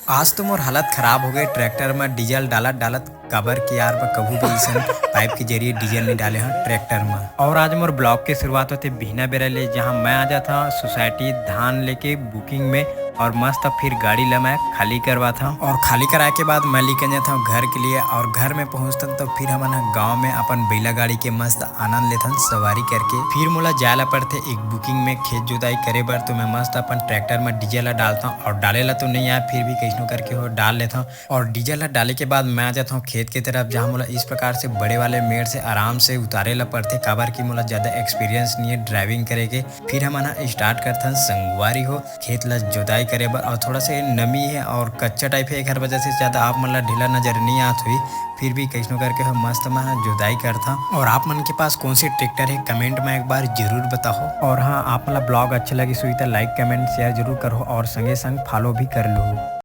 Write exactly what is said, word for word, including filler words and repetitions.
आज तो मोर हालत खराब हो गई ट्रैक्टर में डीजल डालत डालत, काबर कि यार मैं कभू भी अइसन पाइप के जरिए डीजल नहीं डाले हंव ट्रैक्टर में। और आज मोर ब्लॉग के शुरुआत होथे बिहना बेरा ले, जहां मैं आ जात हंव सोसाइटी धान लेके बुकिंग में और मस्त फिर गाड़ी ला मैं खाली करवात हंव और खाली कराए के बाद मैं लेके जात हंव घर के लिए और घर में पहुंचथन तो फिर हमन ह गांव में अपन बैला गाड़ी के मस्त आनंद लेथन सवारी करके। फिर मोला जाए ला पड़थे एक बुकिंग में खेत जुताई करे बर, तो मैं मस्त अपन ट्रैक्टर में डीजल ला डालथंव और डाले ला तो नहीं आए, फिर भी कइसनो करके हो डाल लेथंव। और डीजल ला डाले के बाद मैं आ जाथंव खेत के तरफ, जहां मोला इस प्रकार से बड़े वाले मेड़ से आराम से उतारे ला पड़थे, काबर कि मोला ज्यादा एक्सपीरियंस नहीं है ड्राइविंग करे के। फिर हमन ह स्टार्ट करथन संगवारी हो खेत ला जोताई करे बर, और थोड़ा से नमी है और कच्चा टाइप है, एकर वजह से ज्यादा आप मन ला ढीला नजर नहीं आत होही, फिर भी कइसनो करके हम मस्त में जोताई करथन। और आप मन के पास कौन से ट्रैक्टर है, कमेंट में एक बार जरूर बताओ। और हाँ, आप मन ला ब्लॉग अच्छा लगिस होही त लाइक, कमेंट, शेयर जरूर करो और संगे संग फॉलो भी कर लो।